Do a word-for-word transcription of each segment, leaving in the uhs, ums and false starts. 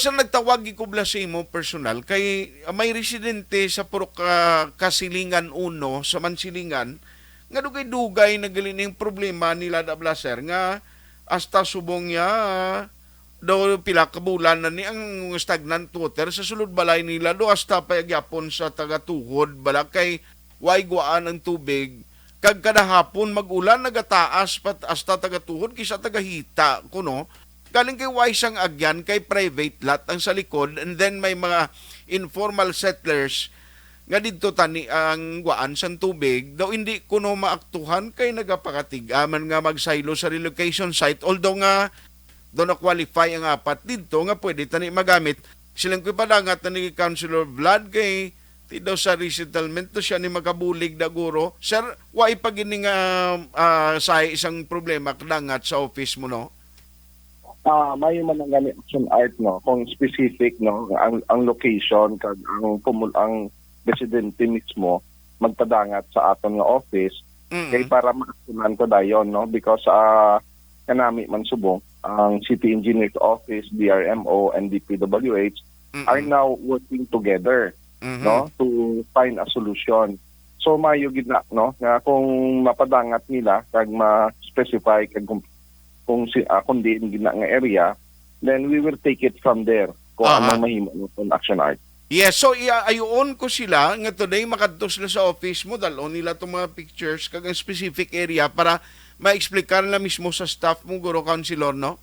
Sir, nagtawag gid ko bala sa imo personal kay may residente sa puro ka kasilingan uno sa Mansilingan nga dugay-dugay na gali ning problema nila da bala, sir, nga hasta subong niya daw pila ka bulan na ni ang stagnant water sa sulod balay nila do hasta pa gyapon sa tagatuhod bala kay way guwaan ang tubig kag kada hapon mag-ulan nagataas pa hasta tagatuhod kisa tagahita kuno. Galing kay way sang agyan kay private lot ang sa likod and then may mga informal settlers nga didto tani ang guwaan sang tubig daw hindi kuno maaktuhan kay nagapakatigaman nga magsaylo sa relocation site, although nga daw na-qualify ang apat didto nga pwede tani magamit. Silang ko'y padangat na ni Councilor Vlad kay ti daw sa resettlement to siya ni makabulig da guro. Sir, wa pa gini nga ah, sa isang problema kadangat sa office mo, no? Ah, may man ang gani action art, no, kung specific, no, ang ang location kag ang pumul ang residente mismo magpadangat sa aton nga office kay Mm. para maaksyonan ta dayon, no, because ah kanami man subong ang City Engineers Office, D R M O, and D P W H are Mm-mm. now working together, Mhm. no, to find a solution. So mayo gid na, no, nga kung mapadangat nila kag ma-specify kag kung, kung si ah, kung diin gid na nga area, then we will take it from there kung Aha. Anong mahimo naton action art. Yes, so iya-, ayuon ko sila nga today makadto sila sa office mo, dalon nila tong mga pictures kag ang specific area para ma-explicar na mismo sa staff mo, guro, councilor, no?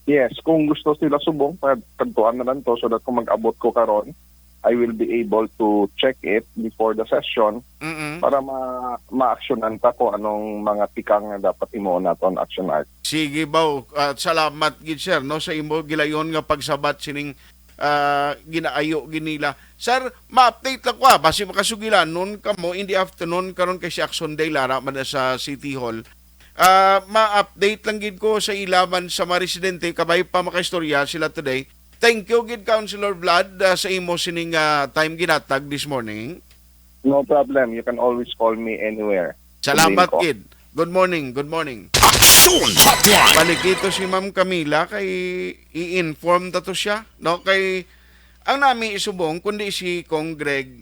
Yes, kung gusto sila subong, pag- pagtuan na lang to so that kung mag-abot ko karon, I will be able to check it before the session Mm. para ma ma-actionan ta kung anong mga tikang nga dapat himuon naton action art. Sige, baw. At salamat gid, sir, no, sa imo gilayon nga pagsabat sining ah, ginaayo gid nila. Sir, ma-update lang ko, ah, basi makasugilanon kamo in the afternoon karon kay si Action Day lara man na sa City Hall. Ah, ma-update lang gid ko sa ila man sa mga residente kabay pa makaistorya sila today. Thank you gid, Councilor Vlad, ah, sa imo sining ah, time ginatag this morning. No problem. You can always call me anywhere. Salamat Sabihin ko. Gid. Good morning, good morning. Aksyon Hotline. Balik ito si Ma'am Camila kay i-inform ta to siya, no? Kay ang nami isubong kundi si Cong Greg